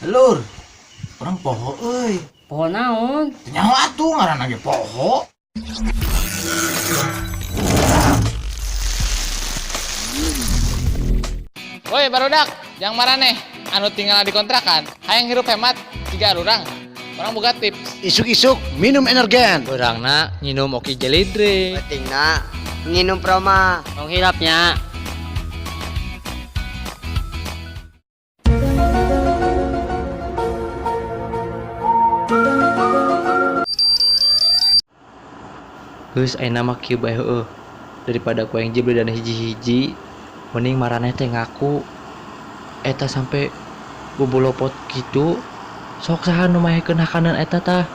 Lur, urang poho euy. Poho naon? Teu nyaho atuh ngaranna ge poho. Woi barudak, jang maraneh anu tinggal di kontrakan, hayang hirup hemat jiga urang. Urang boga tips. Isuk-isuk minum energen. Urangna nginum Oki Jelly Drink. Pentingna nginum Proma. Tong hilapnya. Geus ayeuna mah kieu bae heueuh. Daripada ku aing jebledan hiji-hiji, mending maraneh teh ngaku. Eta sampe bobolopot kitu, sok saha nu mahekeun hakanan eta tah.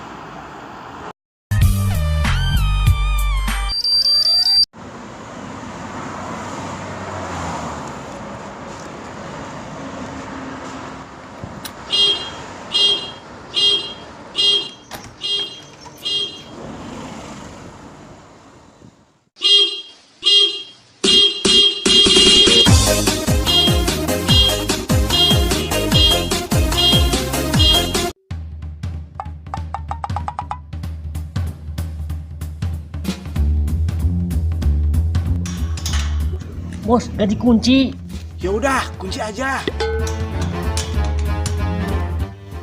Bos, gak dikunci. Ya udah, kunci aja.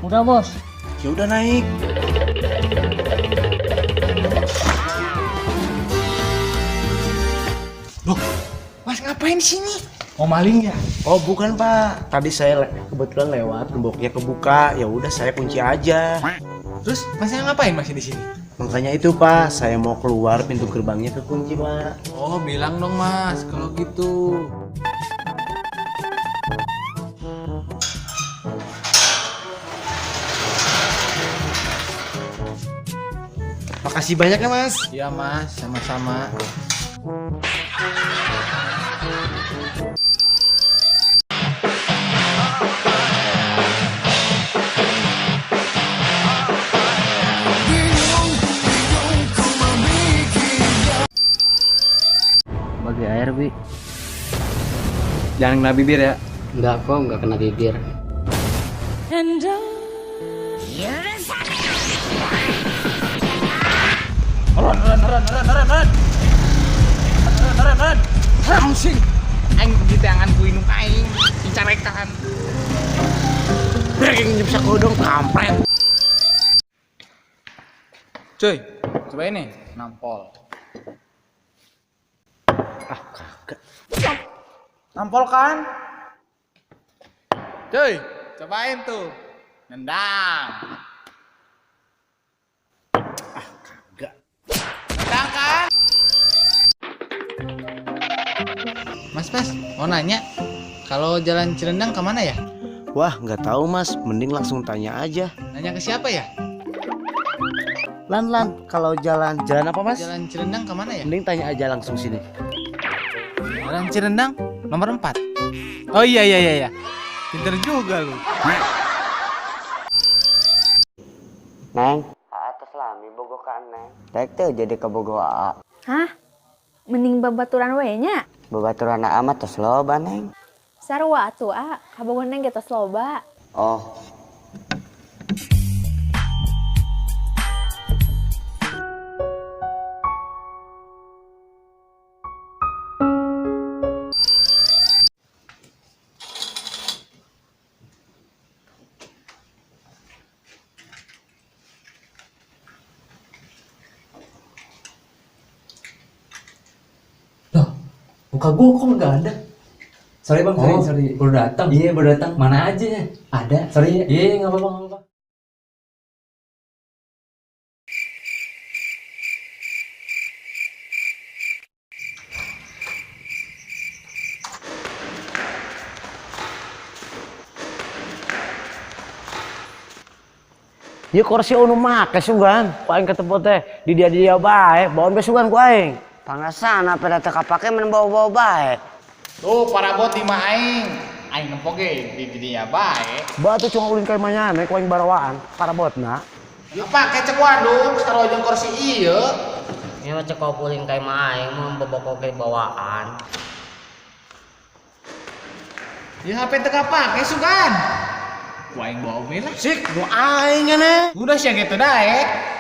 Udah, Bos. Ya udah naik. Loh, Mas ngapain di sini? Mau maling ya? Oh bukan Pak, tadi saya kebetulan lewat, gemboknya kebuka. Ya udah saya kunci aja. Terus Masnya ngapain masih di sini? Makanya itu Pak, saya mau keluar pintu gerbangnya kekunci Pak. Oh, bilang dong Mas kalau gitu. Makasih banyak ya Mas. Iya Mas, sama-sama. Bagi air, Bi. Jangan kena bibir ya. Enggak kok, enggak kena bibir. Run run run run run run. Run run run. Langsung Aing diteangan ku indung aing, dicarekan. Breaking bisa kodong kampret. Cuy, coba ini nampol. Ah kagak. Nampol kan? Cuy, cobain tuh. Nendang. Ah kagak. Nendang kan? Mas, Mas, mau nanya, kalau jalan Cirendang kemana ya? Wah nggak tahu Mas, mending langsung tanya aja. Nanya ke siapa ya? Lan lan, kalau jalan jalan apa Mas? Jalan Cirendang kemana ya? Mending tanya aja langsung sini. Jalan Cirendang nomor 4. Oh iya iya iya iya. Pinter juga lu. Neng, atas lami bogo ka Neng. Rek teu jadi ka bogo aa. Hah? Mending babaturan we nya. Babaturan aa mah tos loba, Neng. Sarua atuh a, kabogoh neng ge tos loba. Oh. Loh, muka gua kok nggak ada? Sorry bang, sorry, Oh, sorry. baru datang. Iya baru datang. Mana aja? Ada, sorry ya. Iya, nggak apa-apa, nggak apa-apa. Ya kursi anu make sugan, ku aing ketemu teh di dia dia bae, baon be sugan ku aing. Pangasana pada teu kapake men bawa-bawa bae. Tuh parabot di mah aing. Aing nempo ge di dinya bae. Batu cuma ulin ka imahnya ku aing barawaan, parabotna. Ya pake cek waduk, sarua jeung kursi ieu. Ini mah cek kopulin kayak mah aing mah bobok oge bawaan. Ya HP teu kapake sugan. Ku aing bawa we lah. Sik, nu aing ane. Udah sia gitu daek.